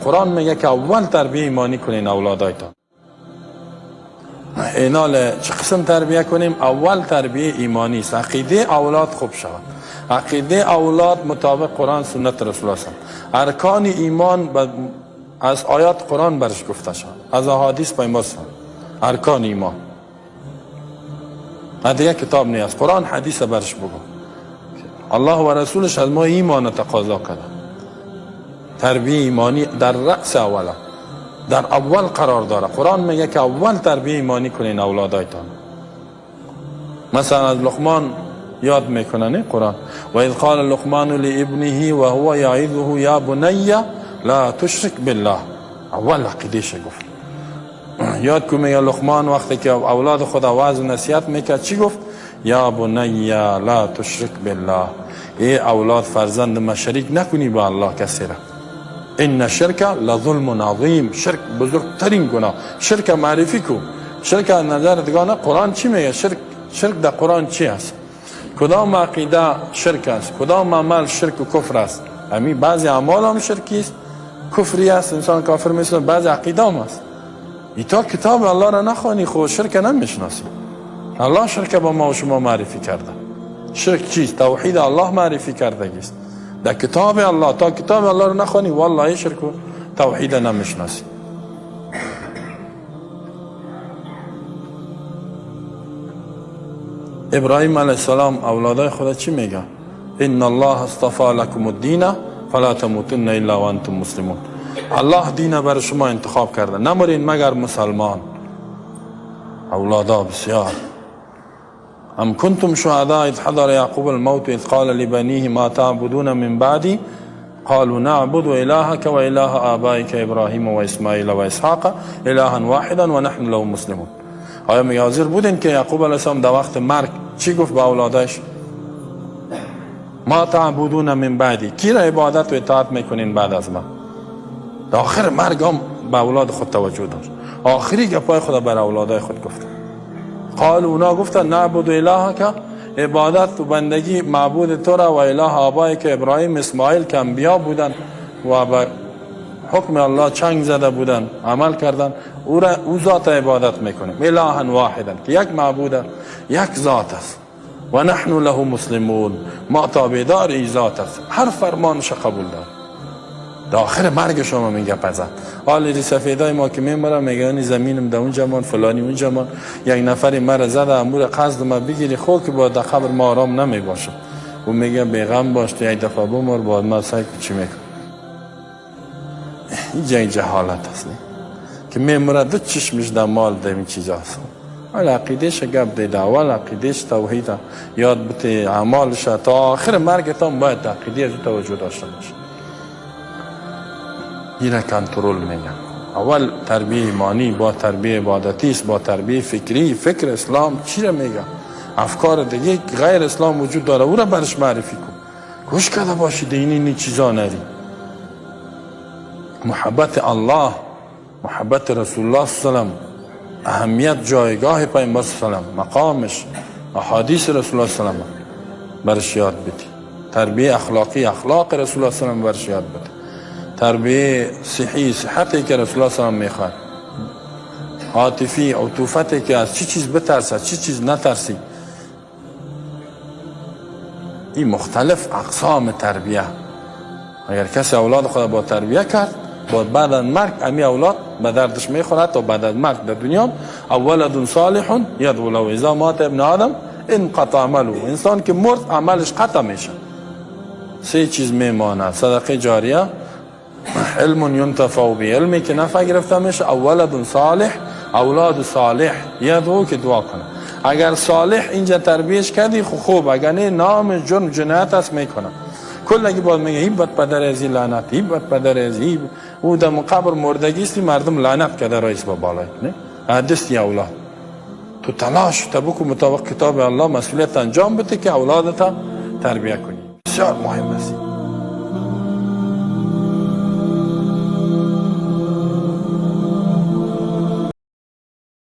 قرآن میگه که اول تربیه ایمانی کنین اولادایتان. اینال چه قسم تربیه کنیم؟ اول تربیه ایمانی است. عقیده اولاد خوب شود، عقیده اولاد مطابق قرآن سنت رسول الله. ارکان ایمان از آیات قرآن برش گفته شد، از احادیث پیامبر. ارکان ایمان دیگه کتاب نیست، قرآن حدیث برش بگو. الله و رسولش از ما ایمان تقاضا کرده. تربیه ایمانی در رأس اوله، در اول قرار داره. قرآن میگه که اول تربیه ایمانی کنین اولادایتان. مثلا از لقمان یاد میکنه قرآن، و اذ قال لقمان لابنه و هو یعظه یا بنی لا تشرک بالله. اول عقیدهش گفت. یاد کو میگه لقمان وقتی که اولاد خود وعظ و نصیحت میکرد چی گفت؟ یا بنی لا تشرک بالله، ای اولاد فرزند ما شریک نکنی با الله کسی را. ان الشرک لظلم عظیم، شرک بزرگترین گناه. شرک معرفی کو، شرک از نظر دیگانه قرآن چی میگه؟ شرک در قرآن چی است؟ کدام عقیده شرک است؟ کدام عمل شرک و کفر است؟ امی بعضی اعمال هم شرکی است، کفری است، انسان کافر میشه، بعضی عقیده هم است. ای تا کتاب الله را نخوانی خو شرک نمیشناسی. الله شرک با ما و شما معرفی کرده. شرک چیست؟ توحید الله معرفی کرده است در کتاب الله. تا کتاب الله را نخوانی والله شرک و توحید نمیشناسی. ابراهیم علیه السلام اولادای خدا چی میگه؟ ان الله اصطفى لكم الدین فلا تموتن الا وانتم مسلمون. الله دین بر شما انتخاب کرده، نمرین مگر مسلمان. اولادا بسیار. ام کنتم شهداء اذ حضر یعقوب الموت اذ قال لبنیه ما تعبدون من بعدی قالوا نعبد الهك واله آبائك ابراهیم و اسماعیل و اسحاق الها واحدا و نحن له مسلمون. آیا میگه حاضر بودین که یعقوب علیه السلام در وقت مرگ چی گفت به اولادش؟ ما تعبدون من بعدی، کی را عبادت و اطاعت میکنین بعد از من؟ در آخر مرگ هم به اولاد خود توجه داشت. آخری گپای خود بر اولادای خود گفت. قالوا اونا گفتن نعبد الهک، عبادت و بندگی معبود تو را و اله آبایی که ابراهیم اسماعیل که انبیا بودن و به حکم الله چنگ زده بودن عمل کردن، او را او ذات عبادت میکنیم. الها واحدا، که یک معبود یک ذات است. و نحن له مسلمون، ما تابعدار ای ذات است، هر فرمانش قبول دار. در آخر مرگ شما میگه پزد. حال ری سفیدای ما که میمرم میگن زمینم در اونجا مان فلانی اونجا مان، یک نفری مرا زده امور قصد ما بگیری خو که با در قبر ما آرام نمی باشه. او میگه بیغم باش، تو یک دفعه بمر بعد ما سعی چی میکنم. این جهالت است که میمره دو چشمش در مال در این چیز هست. اول عقیدهش گپ دیده، اول عقیدهش توحید یاد بده، اعمالش تا آخر مرگتان باید عقیده از توجه داشته باشه. این کنترل میگن. اول تربیه ایمانی با تربیه عبادتی است، با تربیه فکری. فکر اسلام چی را میگه؟ افکار دیگه غیر اسلام وجود داره، او را برش معرفی کن. گوش کرده باشی دینی این چیزا نری. محبت الله، محبت رسول الله صلی الله علیه و سلم، اهمیت جایگاه پیامبر صلی الله علیه و سلم، مقامش، احادیث رسول الله صلی الله علیه و سلم برش یاد بدی. تربیه اخلاقی، اخلاق رسول الله صلی الله علیه و سلم برش یاد بدی. تربیه صحی، صحتی که رسول الله صلی الله علیه و سلم میخواد. عاطفی، عطوفتی که از چی چیز بترسه، چی چیز نترسی. این مختلف اقسام تربیه. اگر کسی اولاد خود با تربیه کرد، بعد از مرگ امی اولاد به دردش میخورد تا بعد از مرگ در دنیا. او ولد صالح یدعو له اذا مات ابن آدم انقطع عمله. انسان که مرد عملش قطع میشه. سه چیز میماند: صدقه جاریه، علم ینتفع به، علمی که نفع گرفته میشه، او ولد صالح، اولاد صالح یدعو که دعا کنه. اگر صالح اینجا تربیهش کردی خوب، اگر نه نام جرم جنایت است میکنه. کلگی باید میگه این بد پدر از این لعنت، این بد پدر از این، او در قبر مردگی است، مردم لعنت کرده رئیس با بالای نه دستی اولاد. تو تلاش تا بکن مطابق کتاب الله مسئولیت انجام بده که اولادت تربیه کنی. بسیار مهم است.